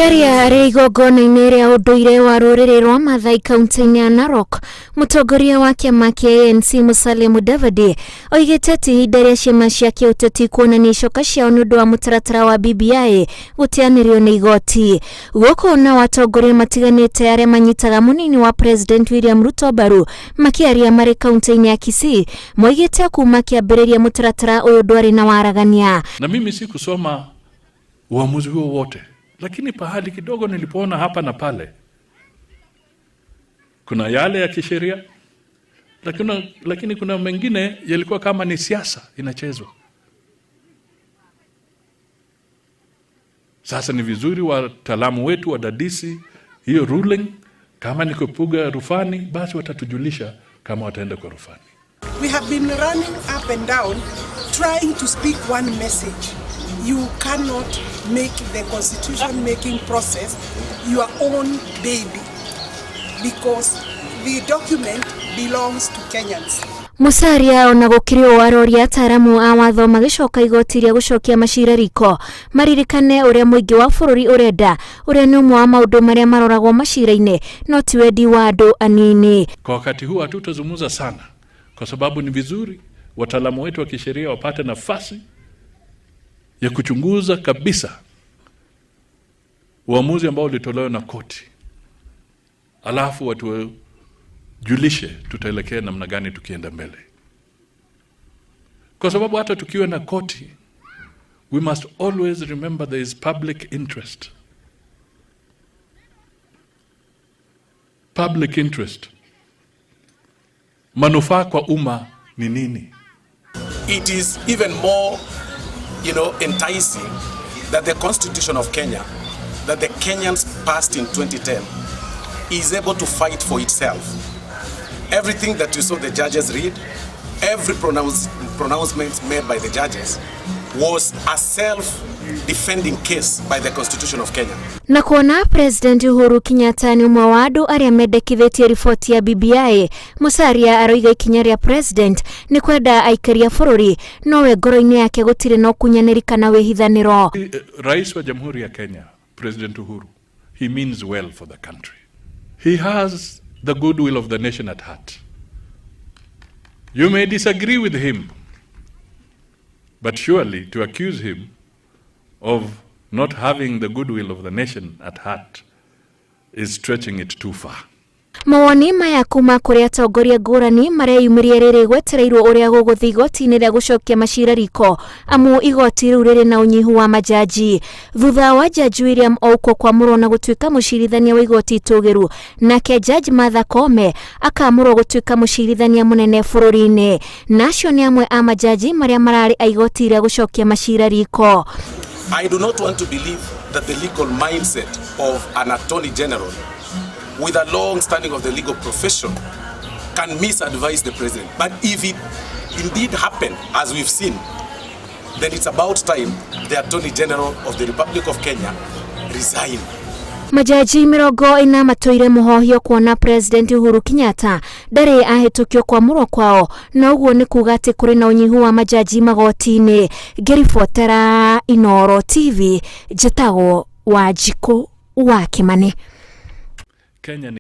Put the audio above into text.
Akĩaria arĩ igongona-inĩ rĩa ũndũire wa rũrĩrĩ rwa Mathai kaunti-inĩ ya Narok, mũtongoria wa kĩama kĩa ANC Musalia Mudavadi oigĩte atĩ ihinda rĩa ciama cia kĩũteti kuonania icoka ciao nĩ ũndũ wa mũtaratara wa BBI gũteanĩrio nĩ igoti. Gũkũ nao atongoria matiganĩte arĩa manyitaga mũnini wa President William Ruto mbaru makĩaria marĩ kaunti-inĩ ya Kisii moigĩte kuma kĩambĩrĩria mũtaratara ũyũ ndwarĩ na waragania. Na mimi sikusoma uamuzi huo wote, lakini pahali kidogo nilipoona hapa na pale kuna yale ya kisheria, lakini kuna mengine yalikuwa kama ni siasa inachezwa. Sasa ni vizuri wataalamu wetu wadadisi hiyo ruling. Kama ni kupiga rufani, basi watatujulisha kama wataenda kwa rufani. We have been running up and down trying to speak one message. You cannot make the constitution making process your own baby because the document belongs to Kenyans. Musalia ona gũkĩrĩ ũũ aroria ataaramu a watho magĩcoka igoti rĩa gũcokia macira riko maririkane ũrĩa mũingĩ wa bũrũri ũrenda, ũrĩa nĩ ũmwe wa maũndũ marĩa maroragwo macira-inĩ no ti wendi wa andũ anini. Kwa wakati huu hatutazungumza sana, kwa sababu ni vizuri wataalamu wetu wa kisheria wapate nafasi ya kuchunguza kabisa uamuzi ambao ulitolewa na koti, alafu watujulishe tutaelekea namna gani tukienda mbele, kwa sababu hata tukiwa na koti, we must always remember there is public interest. Public interest, manufaa kwa umma ni nini? It is even more, enticing that the Constitution of Kenya, that the Kenyans passed in 2010, is able to fight for itself. Everything that you saw the judges read, every pronouncement made by the judges was a self-defending case by the Constitution of Kenya. Na kuona President Uhuru Kenyatta nĩ ũmwe wa andũ arĩa mendekithĩtie riboti ya BBI, Musalia aroiga ikinya rĩa President nĩ kwenda aikari a bũrũri nowe ngoro-inĩ yake gũtirĩ na ũkunyanĩri kana wĩhithanĩro. Rais wa Jamhuri ya Kenya, President Uhuru, he means well for the country. He has the goodwill of the nation at heart. You may disagree with him, but surely to accuse him of not having the goodwill of the nation at heart is stretching it too far. Mawoni maya kuma kũrĩ atongoria ngũrani mareyumĩria rĩrĩ gwetereirwo ũrĩa gũgũthiĩ igoti-inĩ rĩa gũcokia macira riko, amu igoti rĩu rĩrĩ na ũnyihu wa majaji. Thutha wa Jaji William Ouko kwamũrwo na gũtuĩka mũcirithania wa igoti itũgĩru, nake Jaji Martha Koome akaamũrwo gũtuĩka mũcirithania mũnene bũrũri-inĩ. Na acio nĩ amwe a majaji marĩa mararĩ a igoti rĩa gũcokia macira riko. I do not want to believe that the legal mindset of an attorney general with a long standing of the legal profession can misadvise the president. But if it indeed happened, as we've seen, then it's about time the Attorney General of the Republic of Kenya resign. Majaji 40 matũire mũhohio kuona President Uhuru Kenyatta ndarĩ ahĩtũkio kwamũrwo kwao, na ũguo nĩ kuga atĩ kũrĩ na ũnyihu wa majaji magoti-inĩ. Ngĩribotera Inooro TV, njĩtagwo Wanjikũ wa Kĩmani. Kenya ni